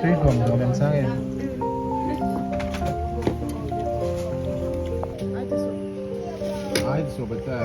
Tui hlawm dawn em sang em? Ai te suh bata.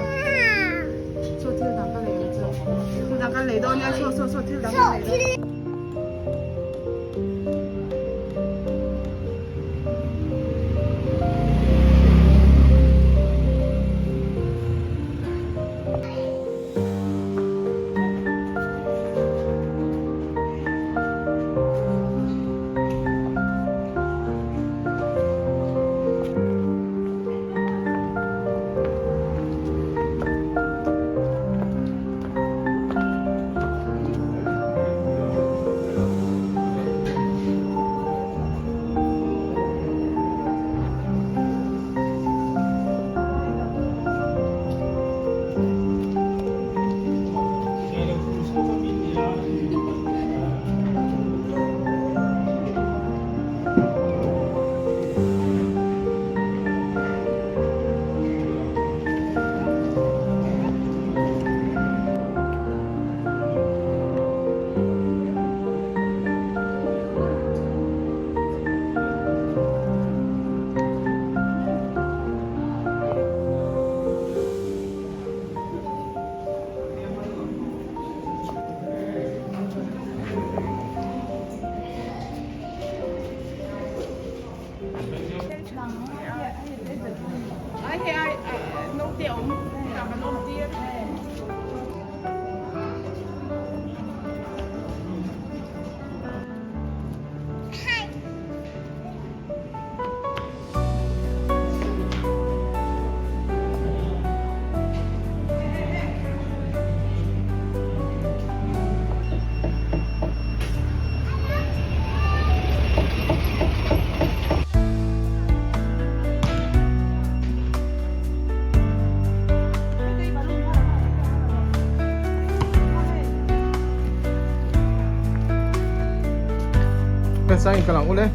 Sang in kalang ule.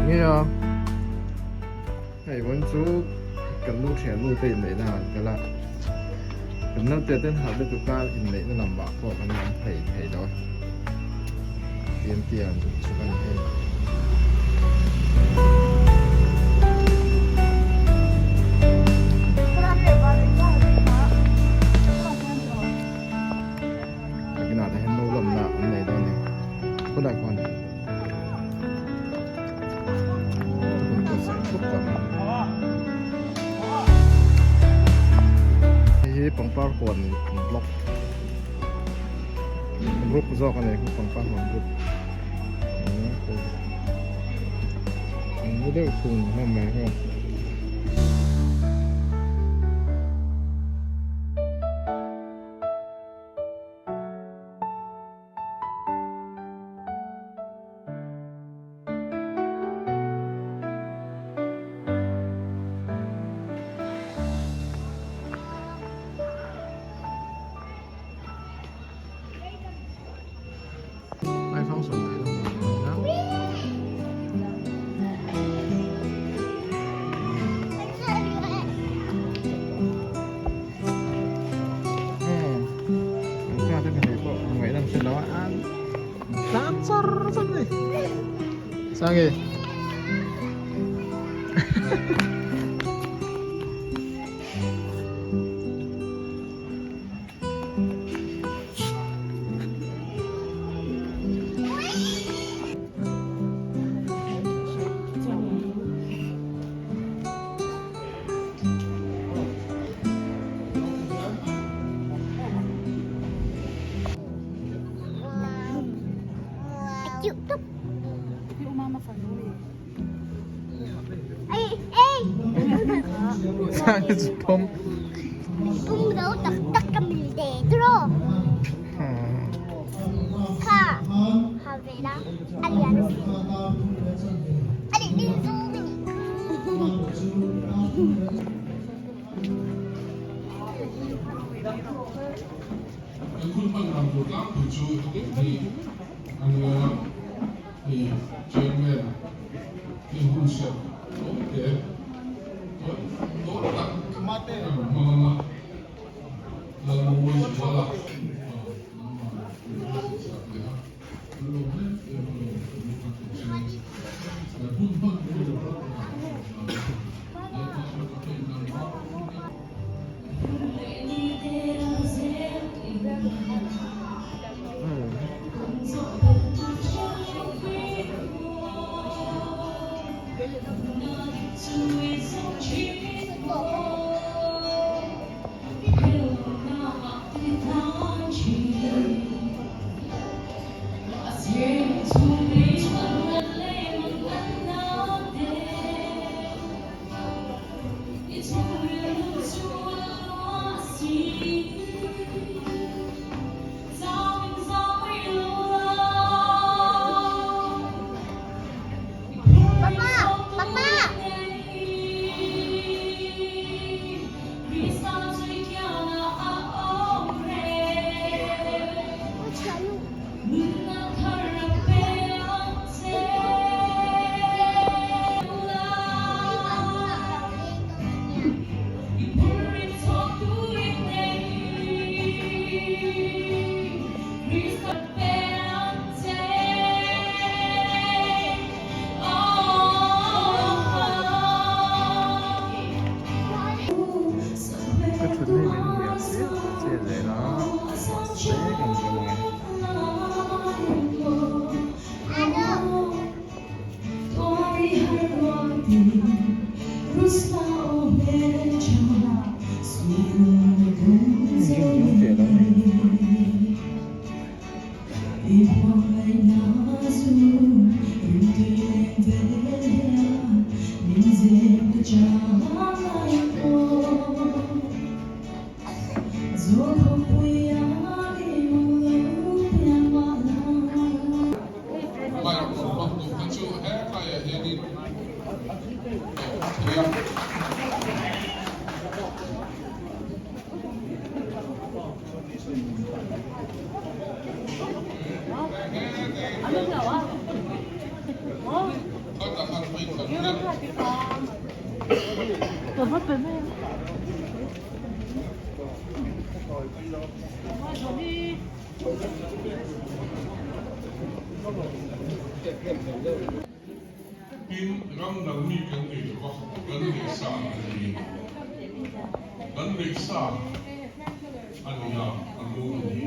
Nge a. Hei vawn chu kan nu thian nu te inneihna han kal a. Kan naute ten harh lutuk a inneihna lam ah pawh kan lam thei thei lo a. TNT a rawn chhuk a ni hei. Nakinah te hian no lawmna an nei dawn a ni. Khawlai khuan. Hei hi pangpar huan block group zawk a ni pangpar huan group an mu deuh thung hlawm mai ho. Lai function tih na hmuh tur a ni a. An fate pahnih pawh ngaihna an hre lo a. Tlan char char ni. Sangi. Pum. Kan hun hman dan tur tlangpui chu hetiang hi a nia, hei chairman in hun serh tawi te tawi tawi tak a rawn hmang ang a, Lalmawii Zuala nangmah. Ka thut hi min hnial chiah chiah zel a mahse engkim nge. Tin, ram dang mi kan nei lo va, kan neih sa a ni. Kan neih sa a ni a, a lung a ni.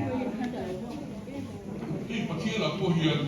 Hei Pathianah pawh hian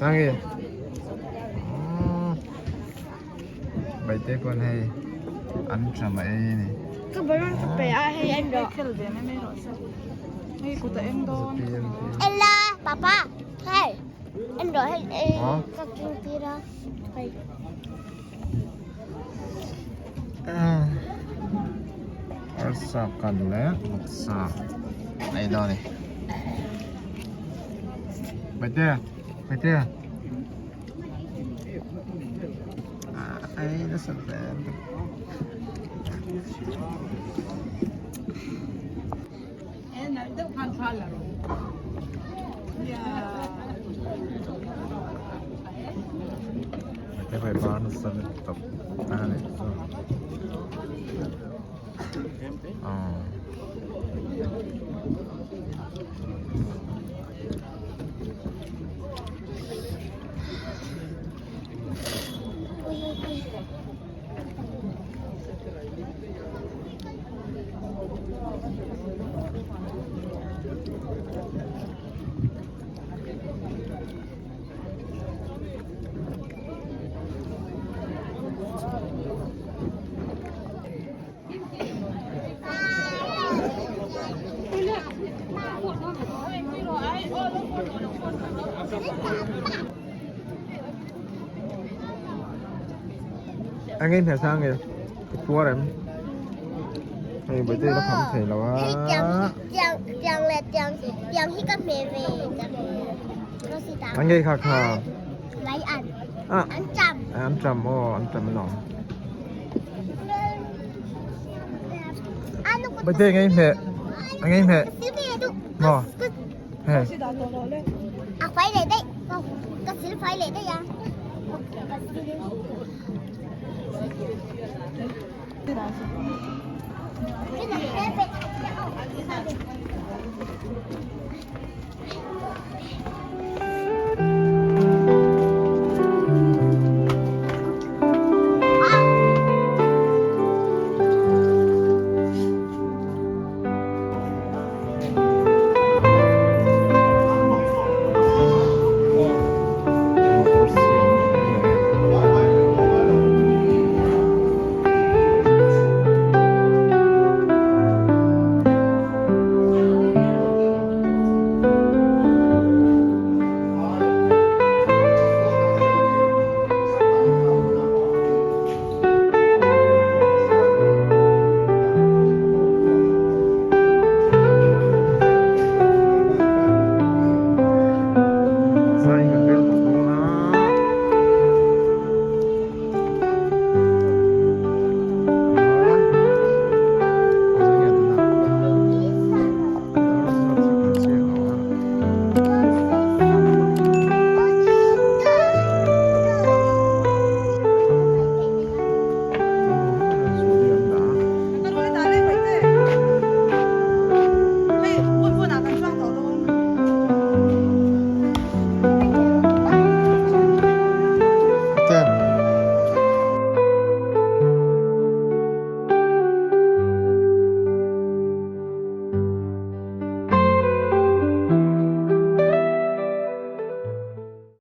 Sangi Baite pawn hei an tha mai a ni. Ka balloon ka pe a hei en rawh. Khel ve mai mai rawh se. Hei kut a eng dawn. Ella papa hei en rawh hei ka king tir a hei. Arsa kan leh vawksa a ei dawn a ni. Baite Baite ai nasa hle Baite pai bar nasa lutuk a nih chu. Aw. Ang ei hmel sang nge i puar em? Hei bawihtei la kham thei lo a. Hei tiang tiang tiang leh tiang tiang hi ka hmeh ve tiang ka si ta. Ang ei kha kha. Mai an. Ah. An cham. An cham aw an cham alawm. Bawihtei ang ei hmeh ang ei hmeh. Maw. Hei. A fai leh daih. Ka sil fai leh daih a.